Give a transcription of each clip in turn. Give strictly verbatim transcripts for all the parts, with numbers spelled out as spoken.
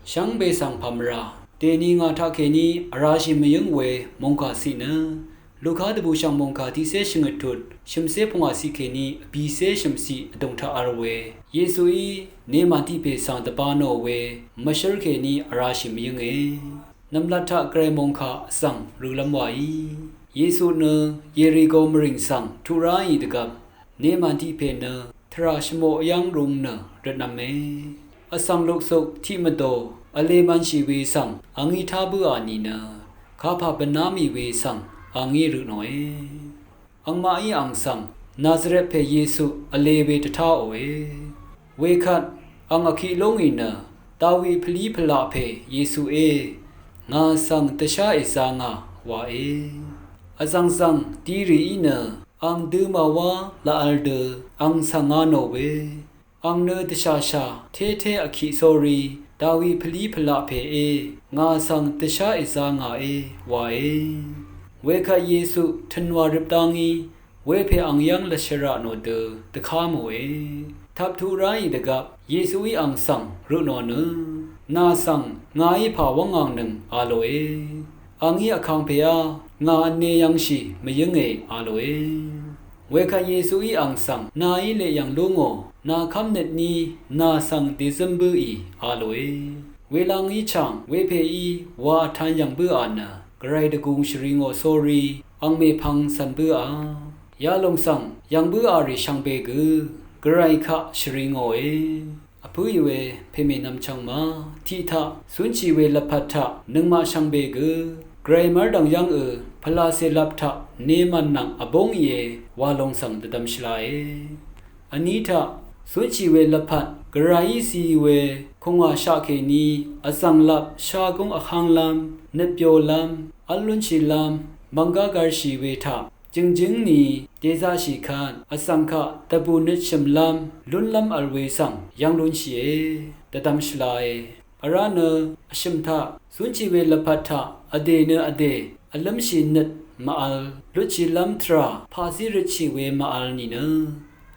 Shvngbe svng pàmvrà dèni ngà taqkèní vrashì mvyǿng we mòngkà ciq nø Luka dvbùshv̀ng mòngkà tiqcé shvngøt tut shø̀mcé pungwà ciq kèní vbìcé shø̀mciq vdùng taq v̄l we Yesuí nemàn tiq pè svng dvbā nò we mvshǿr kèní vrashì mvyǿnge. Nv̀mlat taq gvray mòngkà vzv̀ng rølv́m wàí. Yesu nø Yeriko mvrìng svng tuq ráì dvgvp nemàn tiq pè nø tvrà shvmoq yv́ng rung nø røtnv̄me. Vsv̀ng luksuk tiq mvdò vle mv̄nshì we svng angí tá bǿà nìnø kapà bvná mì we svng angí rø tnòe. Angmaqí àng svng Nazaret pè Yesu vle we dvtáòe. Wekvt àng vkiq lúngì nø Dawi pvlí pvlaq pè Yesué, ngà svng dvshá èzā ngà wàe. Vzv̀ngzv̀ng dirìí nø àng dø̄mà wá laq v̄l dø àng svng ngā nò we àng nø dvshàshà tété vkiq sórí Dawi pvlí pvlaq pèé ngà svng dvshá èzā ngàe wàe. Wekvt Yesu tø̀nwà røp dá ngí wepè àng yv́ng lvshvrà nò dø dvká mòe. Tvp tuq ráì dvgvp Yesuí àng svng rø tnò nø nà svng ngàí pà wv́ng àng nøng a lòe. Àngí vkangpèá ngà vne yv̄ngshì mvyǿnge a lòe. Wekvt Yesuí àng svng nàí leq yv̀ng lú ngò nà kv́mnøt ní nà svng dèzǿm bǿì a lòe. Welangí chàng wepèí wa vtan yv̀ng bǿà nø gvray dvgung shvri ngò sórí àng mèpvng cv̀n bǿà. Yalòng svng yv̀ng bǿà rì shvngbe gø gvray kaq shvri ngòe. Vpǿì we pèmènvm chvngma tiq taq cúnshì we lvpat taq nøngmaq shvngbe gø gvray mv́rdv̀ng yv́ngø pvlacè lap taq nemàn nvng vbúng íe wa lòng svng dvdvm shvlae. Vní taq cúnshì we lvpat gvrayí zií we kùngwà shaqkèní vzv̀ng lap shagúng vhánglv́m nøtbyolv́m v́l lúnshìlv́m mvnggá gv̄rshì we taq jø̀ngjǿng ni dèzaqshì kvt vzv̀ng kaq dvbù nøtshø̀mlv́m lúnlv́m vl we svng yv́ng lúnshìe dvdvm shvlae. Vrá nø vshø̀m taq cúnshì we lvpat taq vdè nø vdè vlǿmshì nøt màvl lutshìlv́m tvrà paqzí røtshì we màvl nìnø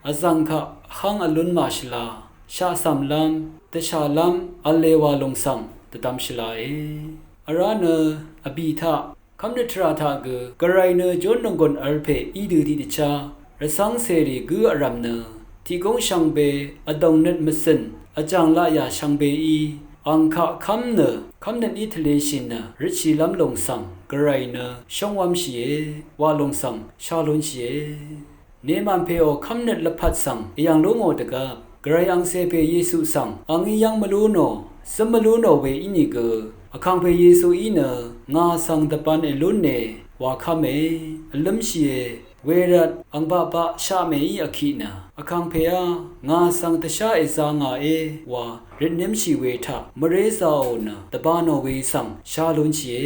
vzv̀ng kaq vháng vlún màshvla shaqcv̀mlv́m dvshàlv́m v̄le wa lòng svng dvdvm shvlae. Vrá nø vbì taq kv́mnøt tvrà taq gø gvray nø jón nònggùn vl pè í dø tiqdvchá rvcv́ng cèrì gǿ vrv̀m nø tiqgúng shvngbe vdòng nøt mvcø̀n vjàng laqyà shvngbeí àng kaq kv́m nø kv́mnøt ní tvleshì nø røtshìlv́m lòng svng gvray nø shóngwv́mshìe wa lòng svng shá lúnshìe. Nemàn pèò kv́mnøt lvpat svng èyv̀ng lú ngò dvgvp gvray angcè pè Yesu svng àngí yv́ng mvlú nò zǿm mvlú nò we ínìgø vkàngpè Yesuí nø ngà svng dvbv̄n èlúne wa kv́me vlǿmshìe. Wervt àng baqbaq shaqmèí vkiq nø vkàngpèá ngà svng dvshá èzā ngàe wa røtnǿmshì we taq mvré zāò nø dvbā nò we svng shá lúnshìe.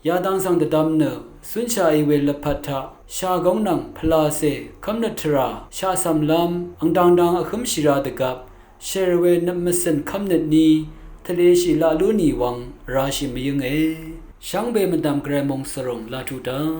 Yadang svng dvdvm nø cúnshaqí we lvpat taq shagóng nvng pvlacè kv́mnøt tvrà shaqcv̀mlv́m àng dangdang vhǿmshì rā dvgvp shèr we nøt mvcø̀n kv́mnøt ní tvleshì laq lú nì wvng vrashì mvyǿnge. Shvngbe mvdv̀m gvray mòngsvrùng laq tuq dv́ng